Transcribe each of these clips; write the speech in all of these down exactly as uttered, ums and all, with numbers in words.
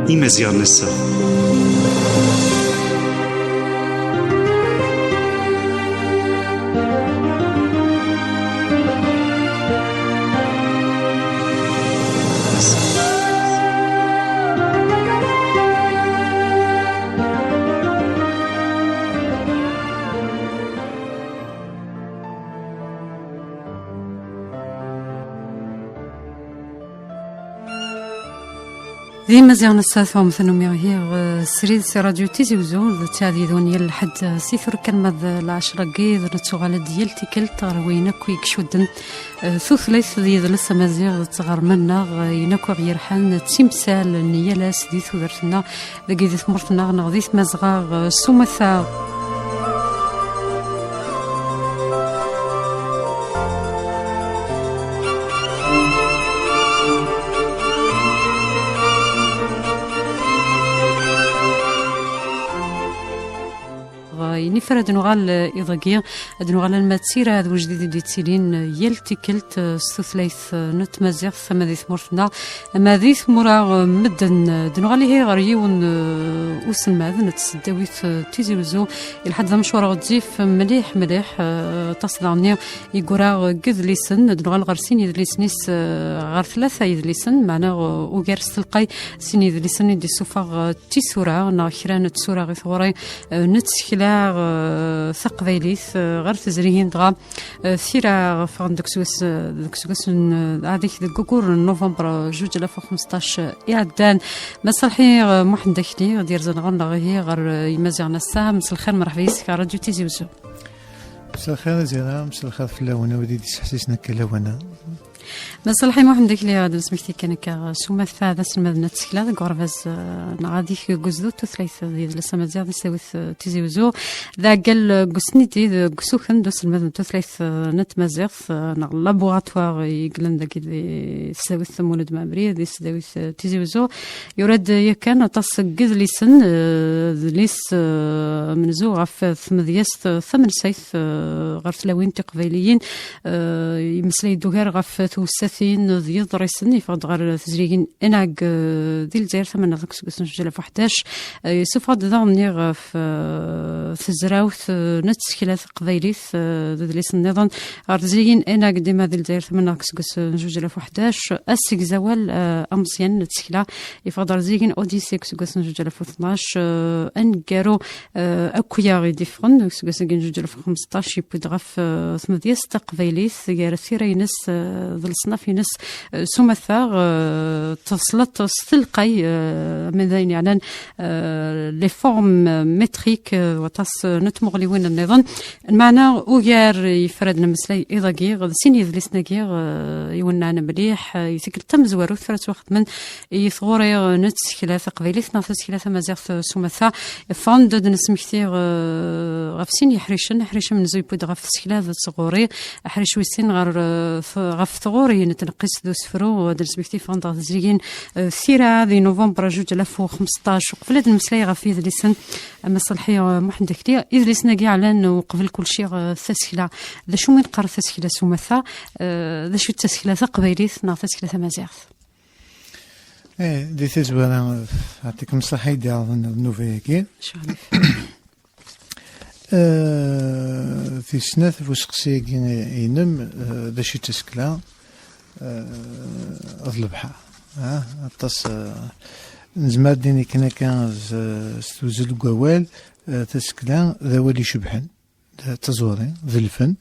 Imaziɣen ass-a. D Imaziɣen ass-a tuɣem-ten umiɣ hiɣ, eh, srid si radyu Tizi Uzzu, d ttaɛdidun yal lḥedd, eh, si tura kan ma d lɛecra n yiḍ, nettuɣal-d yal tikkelt ɣer wayen akk i icudden, eh, tutlayt d yidles amaziɣ d tɣerma-nneɣ, eh, ayen akk i ɣ-yerḥan d timsal n yal ass di tudert-nneɣ, dagi di tmurt-nneɣ neɣ di tmazɣa, eh, s umata. Inifra ad nuɣal, eh, iḍ-agi, ad nuɣal alma d tira d wejdid i d-yettilin, eh, yal tikkelt, eh, s tutlayt, eh, n tmaziɣt, ama di tmurt-nneɣ, ama di tmura, eh, medden, eh, ad nuɣal ihi ɣer yiwen, eh, uselmad n tesdawit, eh, Tizi Uzzu, ilḥa-d d amecwar ɣezzif mliḥ, mliḥ, eh, aṭas daɣen i yura deg yidlisen, ad nuɣal ɣer sin yidlisen-is, eh, ɣer tlata yidlisen, meɛna, eh, ugar s telqay sin yidlisen i d-issufeɣ, eh, tisura neɣ kra n tsura i tɣuri, eh, n tsekla, eh, taqbaylit, eh, ɣer tezrigin dɣa, eh, tira ffɣen deg useggas, eh, deg useggas n, eh, ɛadik deg ugur n november, eh, juj alaf u xmesṭac, eh, iɛeddan. Mass Lḥi, eh, Muḥend Akli, ad yerzan ɣur-neɣ ihi ɣer, eh, Imaziɣen ass-a. Mselxir, merḥba yis-k ɣer Radio Tizi Uzzu. Mselxir a Zira, mselxir fell-awen, a wid i d-isseḥsisen akka lawan-a. Mass Lḥi Muḥend Akli, ad nesmekti kan akka s umata d aselmad n tsekla deg uɣerbaz, eh, neɣ adeg n ugezdu n tutlayt d yidles amaziɣ di tesdawit, eh, Tizi Uzzu. D aɛeggal, eh, deg usnidi, deg usuken d uselmad n tutlayt, eh, n tmaziɣt, eh, neɣ laboratoire i yellan dagi di tesdawit Mulud Mɛemmri, di tesdawit, eh, Tizi Uzzu. Yura-d yakan aṭas n yidlisen, eh, adlis, eh, amenzu ɣef tmedyazt, eh, tamensayt, eh, ɣer tlawin tiqbayliyin, eh, yemmeslay-d ugar ɣef tewsatin d yiḍrisen, yeffeɣ-d ɣer tezrigin ENAG, eh, di Lezzayer Tamaneɣt deg useggas n juj alaf u ḥdac, eh, yessufeɣ-d daɣen ɣef, eh, tezrawt, eh, n tsekla taqbaylit, eh, d adlis nniḍen ɣer tezrigin ENAG dima di Lezzayer Tamaneɣt deg useggas n juj alaf u ḥdac, asegzawal, eh, ameẓyan n tsekla, yeffeɣ-d ɣer tezrigin Odyssey deg useggas n juj alaf u tnac, eh, aneggaru, eh, akk-ya i d-iffɣen deg useggas-agi n juj alaf u xmesṭac, yewwi-d ɣef, eh, tmedyazt taqbaylit gar tira-ines, eh, d leṣnaf-ines, eh, s umata, eh, teṣleḍ s telqay, eh, ama d ayen yeɛnan, eh, les formes métriques, eh, waṭas, eh, n tmuɣliwin nniḍen. Lmeɛna ugar yefra ad nemmeslay iḍ-agi, d sin yedlisen-agi, eh, iwennaɛen mliḥ, eh, i tikkelt tamezwarut ara ttwaxedmen i tɣuri, eh, n tsekla taqbaylit neɣ tasekla tamaziɣt, eh, s umata. Ffɣen-d ad d-nesmekti, eh, ɣef sin yeḥricen, aḥric amenzu yewwi-d ɣef tsekla d tɣuri, aḥric wis sin ɣer, eh, t-, ɣef tɣuri n tneqqist d usefru, ad d-nesmekti ffɣen-d ɣer tezrigin, eh, tira di november juj alaf u xmesṭac. Uqbel ad d-nemmeslay ɣef yedlisen, a Mass Lḥi, eh, Muḥend Akli, idlisen-agi ɛlan uqbel kulci, eh, tasekla. D acu mi neqqar tasekla s umata? Eh, d acu d tasekla taqbaylit neɣ tasekla tamaziɣt? Eh, di tazwara, eh, yeɛṭikem ṣṣeḥḥa i d-iɛerḍen ddnuba-agi. Cɛlif. Eh, tis snat ɣef useqsi-agi-inem, eh, d acu i d tasekla? Eh, d lebḥer. Ah, aṭas, eh, nezmer ad d-nini kan akka s, s tewzel n wawal, eh, tasekla d awal icebḥen. D taẓuri, d lfen,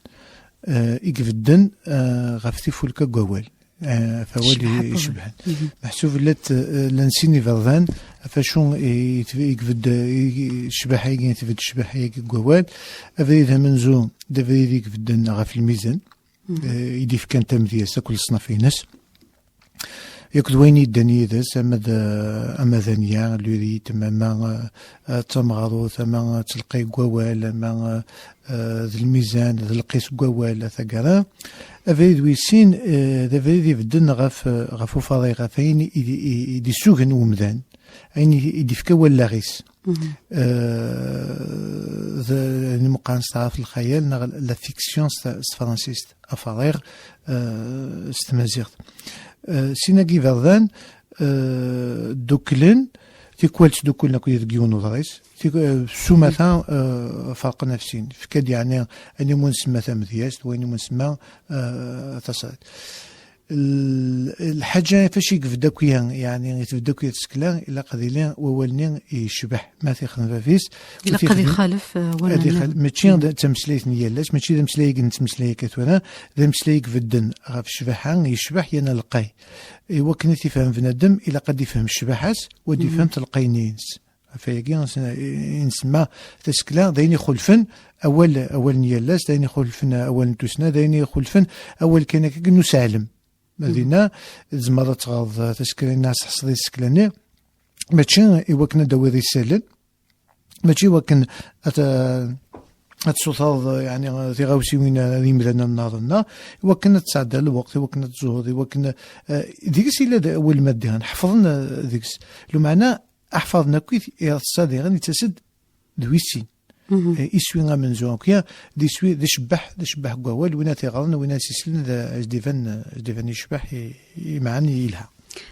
eh, i ibedden, eh, ɣef tifulka n wawal, eh, ɣef wawal icebḥen. Meḥsub llant, eh, llan sin iberdan, ɣef wacu i, i, i ibedd, i, i ccbaḥa-agi, tbedd ccbaḥa-agi n wawal, abrid amenzu, d abrid i ibedden ɣef lmizan, eh, i d-ifkan tamedyazt akk leṣnaf-ines. Yakk d wayen yeddan yid-s, ama d, ama d anya, le rythme, ama, eh, d tameɣrut, ama d telqay n wawal, ama, eh, d lmizan, d lqis n wawal, a taggara. Abrid wis sin, eh, d abrid ibedden ɣef, ɣef ufarir, ɣef ayen i, i, i d-issugen umdan, ayen i, i d-ifka wallaɣ-is. Eh, d, ayen meqqaren s taɛrabt lxayal, neɣ la fiction s, s tefransist. Afarir, eh, s tmaziɣt. Eh, sin-agi iberdan, eh, dduklen, Tikwal ttdukkulen akk deg yiwen uḍris. Tik-, eh, s umata, eh, ferqen ɣef sin. Fkan-d, yeɛni, ayen imu nsemma tamedyazt, wayen imu nsemma, eh, taṣrit. L-, lḥaǧa ɣef acu i yebda akk ya, yeɛni, i tebda akk ya tsekla, ilaq ad yili wawal-nni yecbeḥ. Ma t-ixdem bab-is, ilaq ad ixalef, eh, ad ixalef. Mačči d tameslayt n yal ass, mačči d ameslay i nettmeslay akka tura, d ameslay i ibedden ɣef ccbaḥa, yecbeḥ yerna lqay. I wakken ad t-ifhem bnadem, ilaq ad ifhem ccbaḥa-s, u ad ifhem telqay-nni-ines. Ɣef wayagi, i nsemma tasekla, d ayen ixulfen awal, awal n yal ass, d ayen ixulfen awal n tussna, d ayen ixulfen awal kan akka n useɛlem. Ma dinna, tzemreḍ ad teɣreḍ tasekla-nni, ad tḥesseḍ i tsekla-nni, mačči i wakken ad d-tawiḍ isallen, mačči i wakken ad, ad tessutreḍ, yeɛni, tiɣawsiwin ar yimdanen nniḍen, i wakken ad tesɛeddiḍ lweqt, i wakken ad tzureḍ, i wakken, eh, deg-s yella d awal maddi, ḥefḍen, eh, deg-s. Lumeɛna, aḥfaḍ n akkit iɣes-a diɣen yettas-d d wis sin. Eh, iswi amenzu akya, d iswi, d acebbeḥ, d acebbeḥ n wawal, win ad t-iɣren, win ad s-islen, d, ad s-d-iban, ad s-d-iban yecbeḥ, i, i, imeɛɛen, yelha.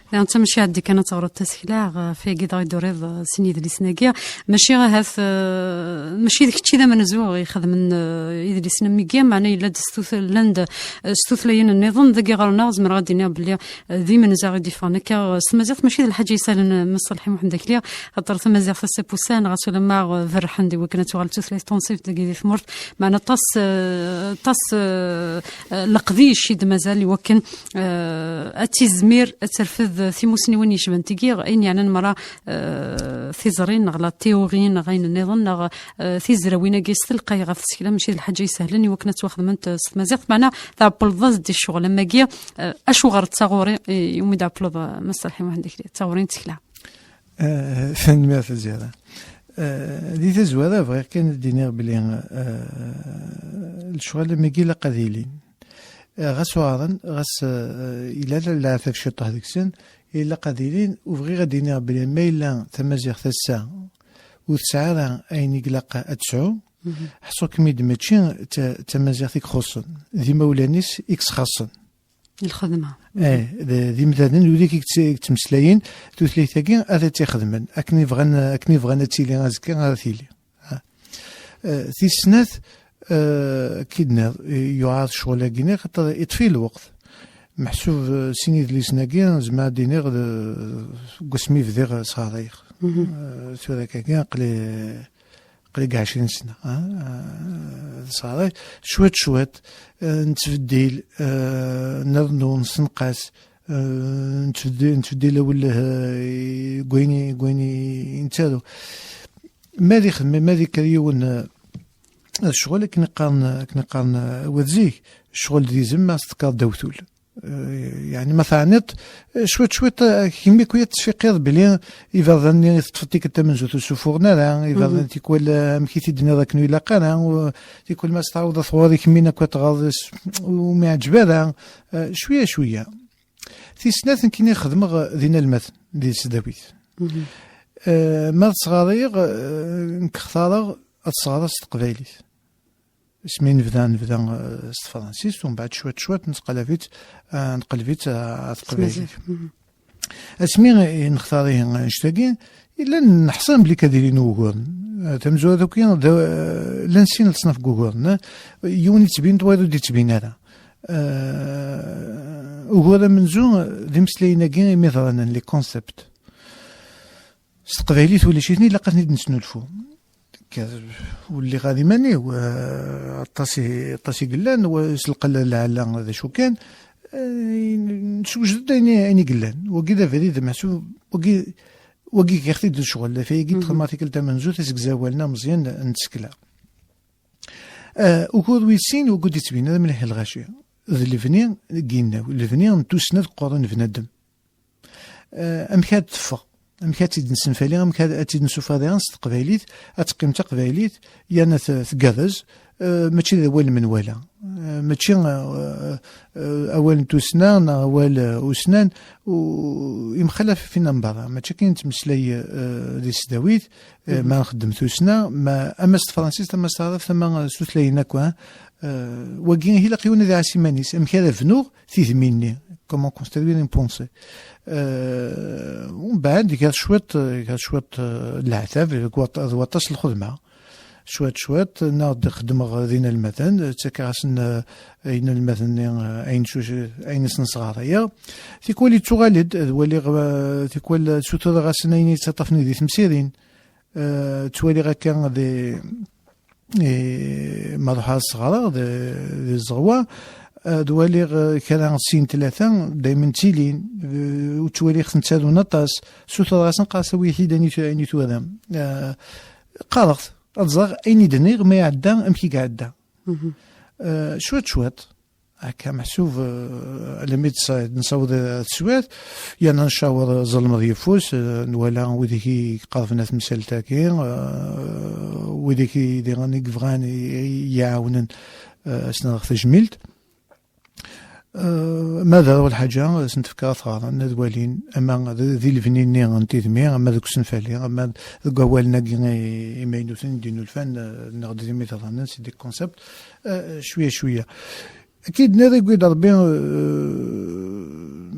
Daɣen d tamacahut kan ad teɣreḍ tasekla, ɣef wayagi dɣa i d-turiḍ, eh, sin yidlisen-agi. Mačči ahat, eh, mačči d kečč i d amenzu ixedmen, eh, idlisen am wigi, meɛna yella-d s tut-, llan-d, eh, s tutlayin nniḍen, dagi ɣer-neɣ zemreɣ ad d-iniɣ belli d imenza i d-yeffɣen akka s tmaziɣt, mačči d lḥaǧa isehlen, Mass Ṣalḥi Muḥend Akli, xaṭer tamaziɣt ass-a n wussan, ɣas ulamma, eh, berrḥen-d i wakken ad tuɣal d tutlayt tunṣibt dagi di tmurt, meɛna aṭas, eh, aṭas, eh, eh, leqdic i d-mazal i wakken, eh, ad tizmir ad terfed timusniwin yecban tigi, ayen yeɛnan merra, eh, tiẓri neɣ la théorie neɣ ayen nniḍen neɣ, eh, tizrawin-agi s telqay ɣef tsekla, mačči d lḥaǧa isehlen i wakken ad ttwaxedment, eh, s tmaziɣt, meɛna tɛeppleḍ-as-d i ccɣel am wagi, eh, acuɣer d taɣuri i, i umi d-tɛeppleḍ, eh, Mass Ṣalḥi Muḥend Akli, d taɣuri n tsekla? Eh, tanemmirt a Zira. Eh, di tazwara bɣiɣ kan ad d-iniɣ belli, eh, lecɣal am wigi ilaq ad ilin. Eh, ɣas uɛren, ɣas, eh, yella la-, leɛtab ciṭṭaḥ deg-sen, ilaq ad ilin, u bɣiɣ ad d-iniɣ belli ma yella tamaziɣt ass-a ur tesɛi ara ayen i ilaq ad tesɛu, ḥṣu-kem-id mačči d ta-, d tamaziɣt i ixuṣṣen, d imawlan-is i yesxaṣṣen. Lxedma. Eh, d, d imdanen, wid i yett-, i yettmeslayen tutlayt-agi ad tt-ixedmen. Akken i bɣan, akken i bɣan ad tili azekka, ara tili. Ah. Eh, tis snat, eh, kidniḍ, yuɛer ccɣel-agi-nni, xaṭer iṭfi lweqt. Meḥsub, eh, sin idlisen-agi, zemreɣ ad d-iniɣ, d, deg wasmi bdiɣ sɣarayeɣ. Eh, tura akkagi, aql-i aql-i deg ɛecrin sna, ah, ah, d ṣṣɣara. Cwiṭ, cwiṭ, eh, nettbeddil, eh, nrennu, nessenqas, eh, nettbeddil, nettbeddil awelleh, eh, deg wayen i, deg wayen i nettaru. Ma ad ixdem, ma ad ikker yiwen, eh, ccɣel, akken i qqaren, akken i qqaren, eh, wat zik, ccɣel d izem, ma s-tekkeḍ d awtul. Eh, yeɛni ma teɛniḍ, eh, cwiṭ, cwiṭ, eh, kemmi kuya tettfiqiḍ belli iberdan-nni i teṭṭfeḍ tikkelt tamenzut ur ssufuɣen ara, iberdan tikwal, eh, amek i t-id-tenniḍ akken ur ilaq ara, u tikwal ma s-tɛawdeḍ ɣur-i kemmi akk ad tɣaḍ s-, ur m-iɛǧeb ara, eh, cwiya, cwiya. Tis snat nekkini xedmeɣ, eh, d inalmaden, di tesdawit. Eh, ma d sɣarayeɣ, eh, nekk xtareɣ ad sɣareɣ s teqbaylit. Asmi nebda, nebda, eh, s tefransist, umbeɛd cwiṭ, cwiṭ, nettqalab-itt, eh, neqleb-itt, eh, ɣer teqbaylit. Asmi i nextar ihi annect-agi, yella neḥṣa belli kad ilin wuguren. Eh, tamezwarut akk, d, eh, llan sin leṣnaf n wuguren, eh, yiwen yettbin-d, wayeḍ ur d-yettbin ara. Eh, ugur amenzu, eh, d imeslayen-agi imiḍranen, les concepts. S teqbaylit ulac-iten, ilaq ad ten-id-nesnulfu. Ur lliɣ ara iman-iw, eh, aṭas i, aṭas i yellan, wa s lqella n lɛella d acu kan, eh, neswejed-d ayen, ayen i yellan. Wagi d abrid, meḥsub, wagi, wagi giɣ-t-id d ccɣel, d afayagi ṭṭxem artikel tamenzut, asegzawal-nni ameẓyan n tsekla. Eh, ugur wis sin, wagi ur d-yettbin ara mliḥ i lɣaci. D lebni n yinaw, lebni n tussna deg uqerru n bnadem. Eh, amek ad teffeɣ? Amek ad tt-id-nessenfali? Amek ad, ad tt-id-nessufeɣ daɣen s teqbaylit? Ad teqqim d taqbaylit, yerna t-, tgerrez, eh, mačči d awal n menwala. Eh, mačči, eh, eh, awal n tussna neɣ awal, eh, usnan, u, imxalaf fina n berra. Mačči akken nettmeslay, eh, di tesdawit, eh, ma nxeddem tussna, ma, ama s tefransist, ama s taɛrabt, ama, eh, s tutlayin akk, eh, Euh, wagi ilaq yiwen ad iɛas iman-is, amek ara bnuɣ tidmi-nni, comment construire une pensée. Euh, umbeɛd gar cwiṭ, gar cwiṭ, euh, n leɛtab d waṭ-, d waṭas n lxedma. Cwiṭ cwiṭ neɣ d-xeddmeɣ d inelmaden, ttakeɣ-asen, euh, inelmaden-nni, euh, ayen s-, ayen i sen-sɣarayeɣ. Tikwal yettuɣal-d, ad waliɣ, euh, tikwal ssutureɣ-asen ayen yettaṭṭafen di temsirin. Euh, ttwaliɣ akka di, eh, ma ruḥeɣ ad sɣareɣ di, di Zeɣwa, eh, ad waliɣ, eh, kra sin tlata, daymen ttilin, eh, ur ttwaliɣ-ten ttarun aṭas, sutreɣ-asen, qqareɣ-as: "Awi-t-id, ayen i tu-, ayen i twalam." Eh, qqareɣ-t, ad ẓreɣ ayen i d-nniɣ, ma iɛedda, amek i iɛedda. Eh, cwiṭ, cwiṭ. Akka meḥsub, eh, alammi d-, nessaweḍ ar teswiɛt, yerna ncaweṛ ẓelmeḍ yeffus, eh, nwala wid i iqerben ar temsalt-agi, eh, wid i diɣen i yebɣan i, i yi-iɛawnen, eh, ad sen-rreɣ tajmilt. Eh, ma d aruɣ lḥaǧa, ad sen-t-fkeɣ ad t-ɣren, ad walin, ama d, di lebni-nni n tidmi, ama deg usenfali, ama deg wawalen-agi i, imaynuten i d-innulfan, eh, neɣ d imiḍranen, c'est des concepts, eh, cwiya, cwiya. Akken d-nniɣ, yewwi-d Ṛebbi, eh,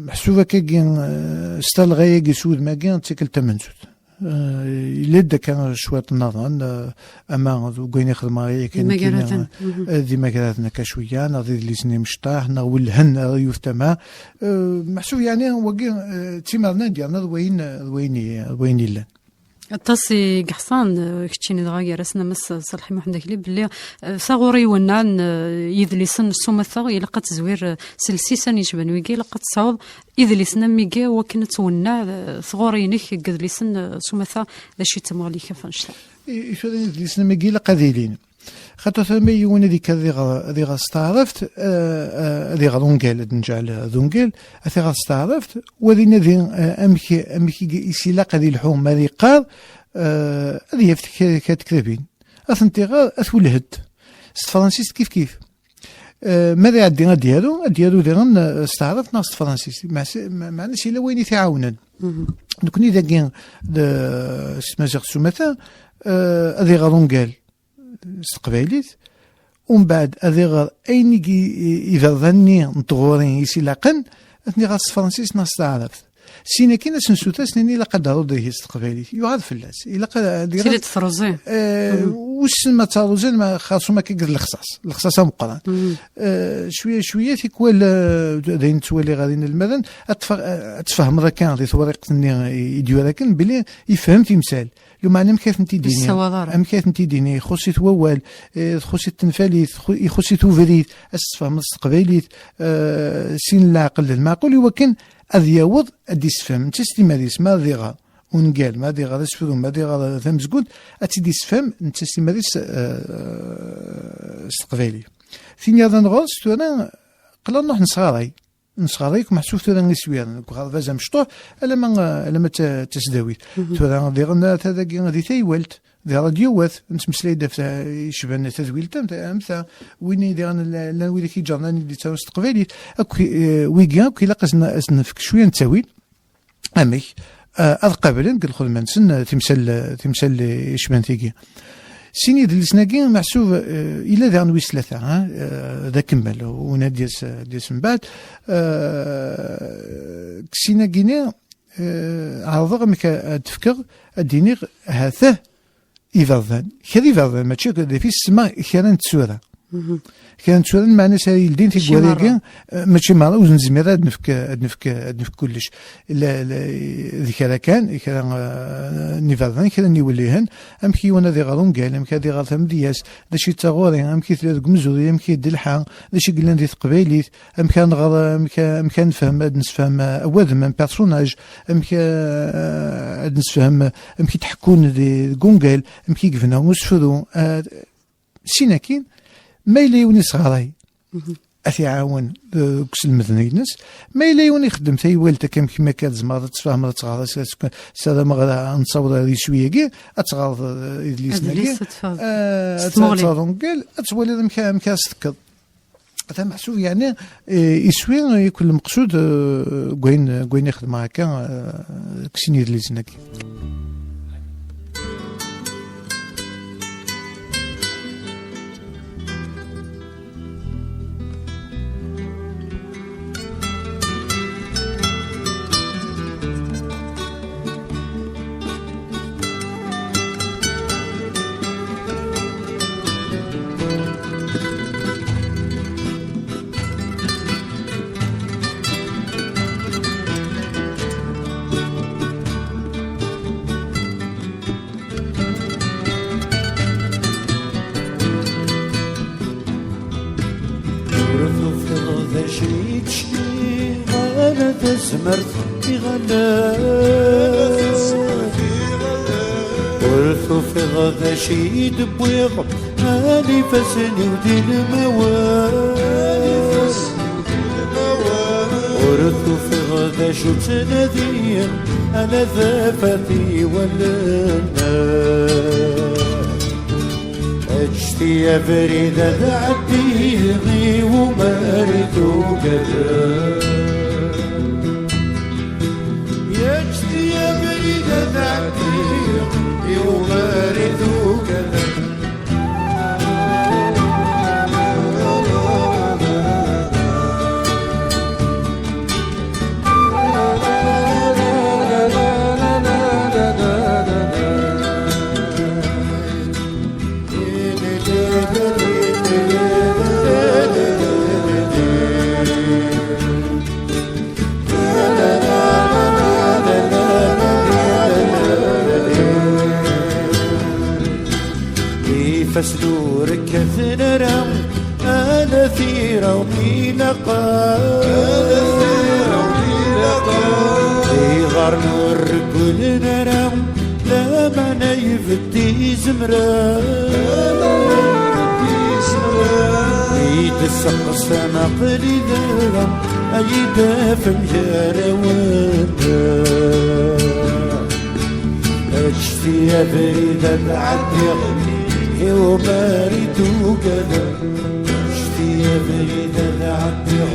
meḥsub akkagi, eh, s talɣa-agi, s wudem-agi, d tikkelt tamenzut. Eh, yella-d akka cwiṭ nniḍen, eh, ama deg wayen i xedmeɣ yakan, d imagaraden. Eh, d imagaraden akka cwiya, neɣ d idlisen imecṭaḥ, neɣ wellhen ar yiwet tama. Eh, meḥsub yeɛni wagi, eh, d timerna i d-yerna d wayen, d wayen i, d wayen yellan. Aṭas i yeḥṣan, eh, keččini dɣa gar-asen a Mass Ṣaleḥ Muḥend Akli, belli, eh, taɣuri iwennaɛen, eh, yidlisen s umata, ilaq ad tezwir, eh, s lsisan yecban wigi, ilaq ad tesɛuḍ idlisen am wigi wakken ad twennaɛ, eh, tɣuri-inek deg yidlisen, eh, s umata, d acu i d tamuɣli-k ɣef annect-a? I, i tura idlisen am wigi ilaq ad ilin. Xaṭer tura ma yiwen ad ikker ad iɣer, ad iɣer s taɛrabt, eh, eh, ad iɣer ungal, ad nǧeɛl d ungal, ad iɣer s taɛrabt, wa ad inadi, eh, amek, amek i, i s-ilaq ad ilḥu ma ad iqqar, eh, ad yaf kra, kra tektabin. Ad tent-iɣer, ad t-welhent. S tefransist kif kif. Eh, ma ad iɛeddi ad d-yaru, ad d-yaru diɣen, eh, s taɛrabt neɣ s tefransist. Meɛna, meɛna s yella wayen i t-iɛawnen. Nekkni dagi, d, s tmaziɣt s umata, eh, ad iɣer ungal s teqbaylit, umbeɛd ad iɣer ayen i, i, iberdan-nni n tɣuri i s-ilaqen, ad ten-iɣer s tefransist neɣ s taɛrabt. Sin akin ad s-nsuter, ad s-nini ilaq ad d-taruḍ ihi s teqbaylit. Yuɛer fell-as. Ilaq ad, ad iɣer, tili tefruẓi. Eh, wissen ma d taruẓi, ma xersum akka deg lexṣaṣ. Lexṣaṣ ameqqran. Eh, cwiya, cwiya, tikwal, eh, d ayen ttwaliɣ ɣer inelmaden, ad tfa-, ad tfehmeḍ akka di tewriqt-nni i, i d-yura akken, belli yefhem timsal. Lumeɛna amek ad tent-id-ini? Yessawaḍ ara. Amek ad tent-id-ini? Ixuṣ-it wawal, eh, txuṣ-it tenfalit, txu-, ixuṣ-it ubrid, ad s-tfehmeḍ s teqbaylit, eh, sin leɛqel d lmeɛqul, i wakken ad yaweḍ ad d-isfhem netta s timmad-is, ma ad iɣer ungal, ma ad iɣer asefru, ma ad iɣer tamezgunt, ad tt-id-isfhem netta s timmad-is, eh, s teqbaylit. Tin yaḍen ɣur-s tura, qla nruḥ nesɣaray. Nesɣaray-ik meḥsub tura iswiren deg uɣerbaz amecṭuḥ, alamma, alamma d ta-, tasdawit. Tura diɣen ata dagi di taywalt, di radyu wat, nettmeslay-d ɣef ta-, yecban tadwilt am ta, am ta, win i diɣen la-, llan wid i k-iǧernan i d-ittarun s teqbaylit, akk, eh, wigi akk ilaq ad sen-, ad sen-nefk cwiya n ttawil. Amek? Eh, ad qablen deg lxedma-nsen, eh, timsal, timsal yecban tigi. Sin idlisen-agi, meḥsub, eh, yella daɣen wis tlata, ha? Eh, d akemmel, unadi ad d-yas, ad d-yas mbeɛd. Eh, deg sin-agi-nni, eh, ɛerḍeɣ amek a-, ad d-fkeɣ, ad d-iniɣ, hatah, iberdan. Kra iberdan, mačči akk d ifis, ssma kra n tsura. Kra n tsura, meɛna s ara yeldin tiggwari-agi, eh, mačči merra, ur nezmir ad nefk, ad nefk, ad nefk kullec. La, la, d kra kan, kra, eh, n iberdan, kra n iwellihen, amek yiwen ad iɣer ungal, amek ad iɣer tamedyazt, d acu i d taɣuri, amek i tella deg umezruy, amek i d-telḥa, d acu i yellan di teqbaylit, amek ad nɣer, amek, amek ad nefhem, ad nessefhem, eh, awadem, un personnage, amek, eh, ad nessefhem, amek i d-ḥekkun di, deg ungal, amek i yebna usefru, eh, sin akin, ma yella yiwen isɣaray, ad t-iɛawen, eh, deg uselmed-nni-ines, ma yella yiwen ixeddem taywalt akka, amek, amek ad tzemreḍ ad tfehmeḍ, ad teɣreḍ, s-, s-, ssarameɣ ad, ad nessaweḍ ar yiswi-agi, ad teɣreḍ, eh, idlisen-agi, adlis, ad tfehmeḍ, eh, s ad tmuɣli, ad teɣreḍ ungal, ad twaliḍ amek, amek ara s-tekkeḍ. Ata meḥsub, yeɛni, eh, iswi yakk lmeqsud, eh, deg wayen, deg wayen i xedmeɣ akka, eh, deg sin yedlisen-agi. Iɣallen. Ur tufiḍ d acu i d-wwiɣ, ala ifassen-iw di lmawen. Ur tufiḍ d acu ttnadiɣ, ala tafat i wallen. Ǧǧet-iyi abrid ad ɛeddiɣ i umar i tugadem. Ǧǧet-iyi abrid ad ɛeddiɣ i umar i tugadem. Ifassen ur kkaten ara, ala tira ur ilaqen. Iḍarren ur regglen ara, lameɛna ibedd izemren. Mi d-tesseqsam aql-i da, ad yi-d-afem gar-awen. Ǧǧet-iyi abrid ad ɛeddiɣ i umar i tugadem. Ǧǧet-iyi abrid ad ɛeddiɣ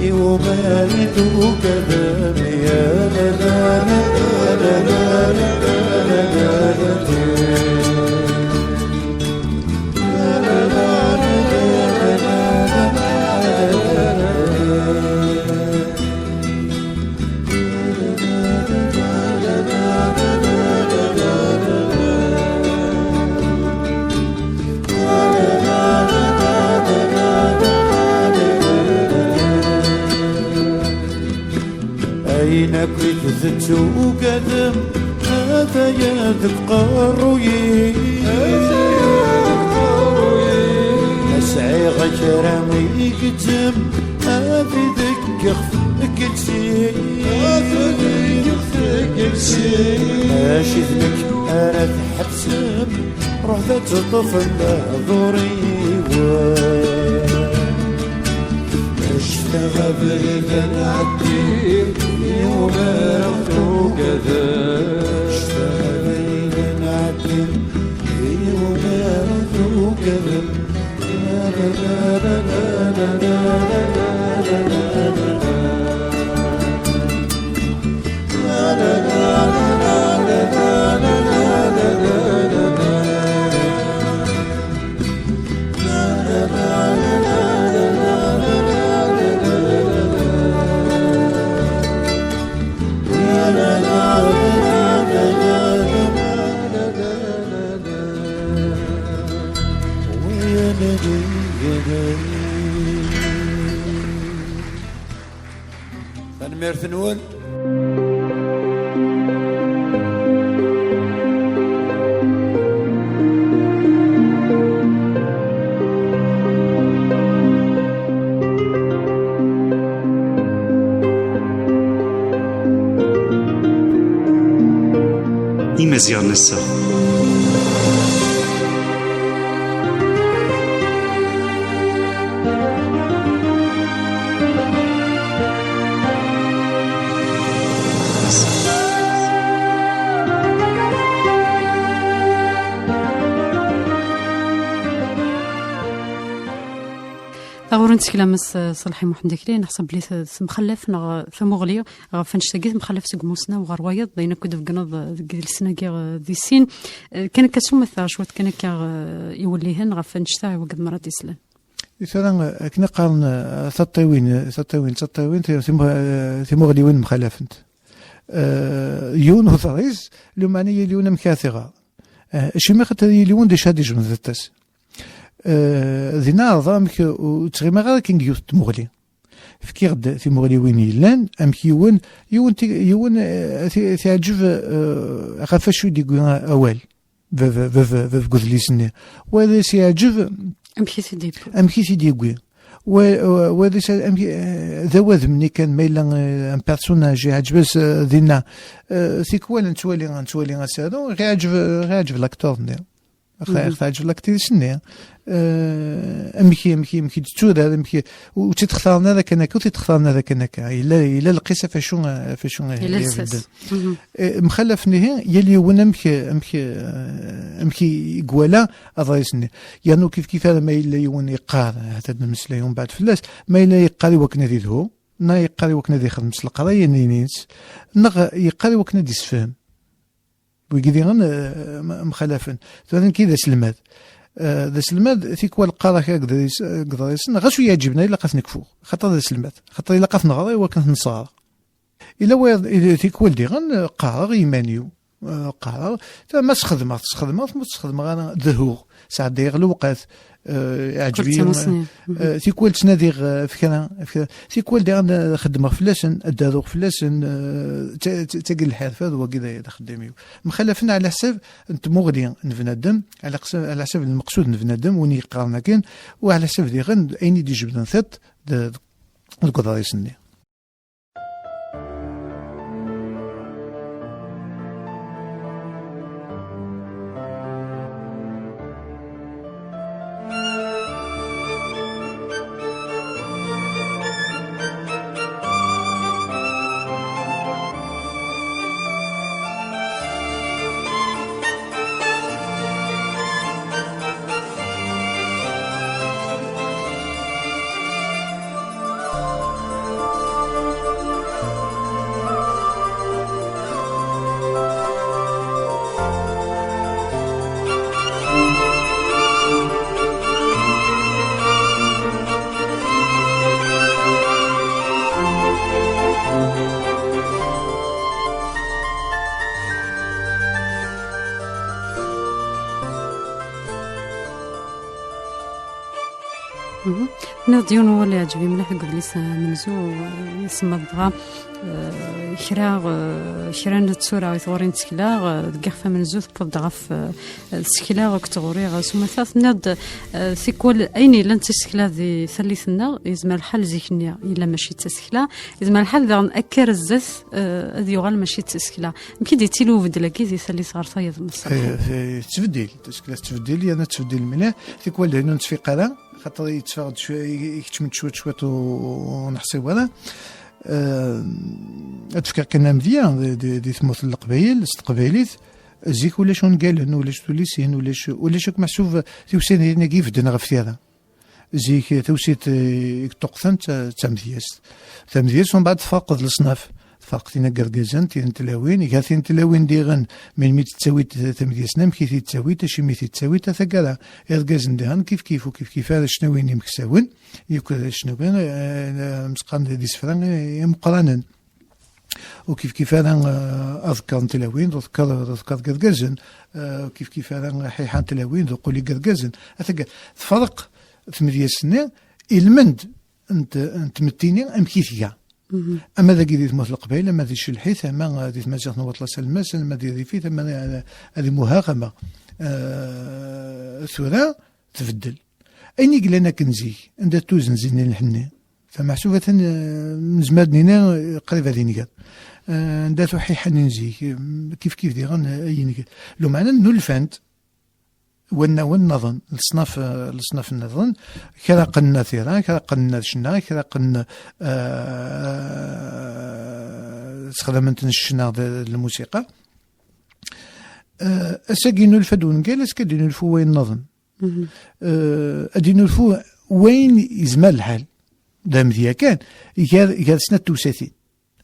i umar i tugadem. Ya la la la la la la la la la. Ayen akk i d-tettugadem, ata-ya deg uqerruy-i. Ma sɛiɣ kra i gezzem, ad t-id-ggexf deg iles-i. Mačči d nekk ara tḥebsem, ruḥet ad teṭṭfem lehdur-iw. Ǧǧet-aɣ abrid ad nɛeddi i umar i tugadem. Ǧǧet-aɣ abrid ad nɛeddi i umar i tugadem. Tanemmirt-nwen. Imaziɣen ass-a. Taɣuri n tsekla, Mass Ṣelḥi Muḥend Akli, neḥseb belli t-, temxallaf neɣ tamuɣli ɣef annect-agi, temxallaf seg umussnaw ɣer wayeḍ, d ayen akk i d-tbeggneḍ deg idlisen-agi, eh, di sin. Eh, kan akka s umata, cwiṭ kan akka, eh, iwellihen ɣef annect-a i wigad mara d-islan. I tura, eh, akken i qqaren, eh, taṭṭiwin, eh, taṭṭiwin, taṭṭiwin, ti-, timu-, eh, timuɣliwin mxalafent. Eh, yiwen uḍris, lumeɛna yal yiwen amek ara t-iɣer. Eh, acimi xaṭer yal yiwen d acu ad ijmeḍ d aṭas. Eh, dinna ɛerḍeɣ amek ur ttɣimiɣ ara akken deg yiwet n tmuɣli. Fkiɣ-d timuɣliwin yellan, amek yiwen, yiwen ti-, yiwen, eh, ti-, teɛǧeb, eh, ɣef wacu i d-yewwi awal. Bab, bab, bab n udlis-nni. Wa ad as-yeɛǧeb amek i t-id-yewwi. Amek i t-id-yewwi. Wa, wa, wa d isa-, amek, eh, d awadem-nni kan, ma yella, eh, un personnage iɛǧeb-as, eh, dinna, eh, tikwal nettwali, nettwali asaru, ɣ-iɛǧeb, ɣ-iɛǧeb l'acteur-nni. Ɣ-, ɣ-teɛǧeb l'actrice-nni. Eh, amek, amek, amek i d-tetturar, amek, ur tt-id-xtaren ara kan akka, ur tt-id-xtaren ara kan akka. Yella, yella lqis ɣef acu, ɣef acu i Yella ibedden. lsas. Eh, mxalafen ihi, yal yiwen amek, amek, eh, amek i, i iwala aḍris-nni. Yernu kif kif ara ma yella yiwen yeqqar, ahat ad nmeslay umbeɛd fell-as, ma yella yeqqar i wakken ad idhu, neɣ yeqqar i wakken ad ixdem s leqraya-nni-ines, neɣ yeqqar i wakken ad d-isefhem. Wigi diɣen, eh, m-, mxalafen. Tura nekki d aselmad. Eh, d aselmad, tikwal qqareɣ kra deg uḍris-, deg uḍrisen, ɣas ur yi-ɛǧiben ara, ilaq ad ten-kfuɣ. Xaṭer d aselmad. Xaṭer ilaq ad ten-ɣreɣ i wakken ad ten-sɣreɣ. Ila wayeḍ, ila tikwal diɣen, eh, qqareɣ i yiman-iw. Eh, qqareɣ, ta-, ma sxedmeɣ-tt, sxedmeɣ-tt, ma ur tt-sxedmeɣ ara, dehhuɣ, sɛeddayeɣ lewqat, eh, Kul iɛǧeb-iyi, tamussni. Eh, tikwal ttnadiɣ, eh, ɣef kra, ɣef kra. Tikwal diɣen, eh, xeddmeɣ fell-asen, ad d-aruɣ fell-asen, eh, d ta-, d ta-, d tagi n lḥirfa, d wagi d, d axeddam-iw. Mxalafen ɛla ḥsab n tmuɣli n bnadem, ɛla ḥsab, ɛla ḥsab n lmeqsud n bnadem, win yeqqaren akken, u ɛla ḥsab diɣen ayen i d-ijebden tiṭ d-, deg uḍris-nni. Tenniḍ-d yiwen wawal iɛǧeb-iyi mliḥ deg udlis amenzu, eh, isemma-d dɣa, eh, kra, eh, kra n tsura i tɣuri n tsekla, eh, deg ixef amenzu tewweḍ-d ɣef, eh, tsekla akked tɣuri s umata. Tenniḍ-d, eh, tikwal ayen yellan d tisekla di tallit-nneɣ, yezmer lḥal zik-nni yella mačči d tasekla, yezmer lḥal daɣen akka ar zdat, eh, ad yuɣal mačči d tasekla. Amek i d-yettili ubeddel-agi di tallit ɣer tayeḍ n Ṣṣalḥa? Eh, eh, tettbeddil, tasekla tettbeddil, yerna tettbeddil mliḥ. Tikwal dayen ur nettfiq ara, xaṭer yetteffeɣ-d cwi-, ikeččem-d cwiṭ cwiṭ u-, ur neḥṣiw ara. Eh, ad fkeɣ kan amedya di, di, di tmurt n Leqbayel, s teqbaylit, zik ulac ungalen, ulac tullisin, ulac, ulac akk meḥsub tiwsirin-agi ibedden ɣef tira. Zik, tawsit, eh, i yeṭṭuqten d ta-, d tamedyazt. Tamedyazt, umbeɛd tferqeḍ leṣnaf. Tferq tin n yergazen, tin n tlawin. Gar tin n tlawin diɣen, melmi d-tettawi tamedyazt-nni, amek i t-id-ttawi, acimi i t-id-ttawi, a taggara. Irgazen diɣen, kif kif, u kif kif ara cnawin imeksawen, yakk d cnawi, eh, mseqqaren d isefra, eh, imeqqranen. U kif kif ara, eh, aḍekker n tlawin, d aḍekker, d aḍekker n yergazen, eh, u kif kif ara ḥiḥa n tlawin, d uquli n yergazen. Atg-, tferq tmedyazt-nni, ilmend n t-, n tmetti-nni, amek i tga. Ama dagi di tmurt n Leqbayel, ama di Celḥit, ama, eh, di tmaziɣt n Waṭlas Almas, ama di Rifit, ama, eh, di Muhaɣ, ama, eh, tura tbeddel. Ayen i yellan akken zik, anda-t uzenzi-nni n lḥenni? Tameḥsub atan, eh, nezmer ad nini, eh, qrib ad inger. Eh, anda-t uḥiḥan n zik, eh, kif kif diɣen, eh, ay inger. Lumeɛna nnulfant wannawen nniḍen, leṣnaf, eh, leṣnaf nniḍen, kra qqnen ar tira, kra qqnen ar ccna, kra qqnen, eh, sexdamen-ten ccna d, d lmusiqa. Eh, ass-agi nnulfa-d wungal, ass-agi ad d-innulfu wayen nniḍen. Eh, ad d-innulfu wayen yezmer lḥal. D amedya kan, gar, gar snat tewsatin.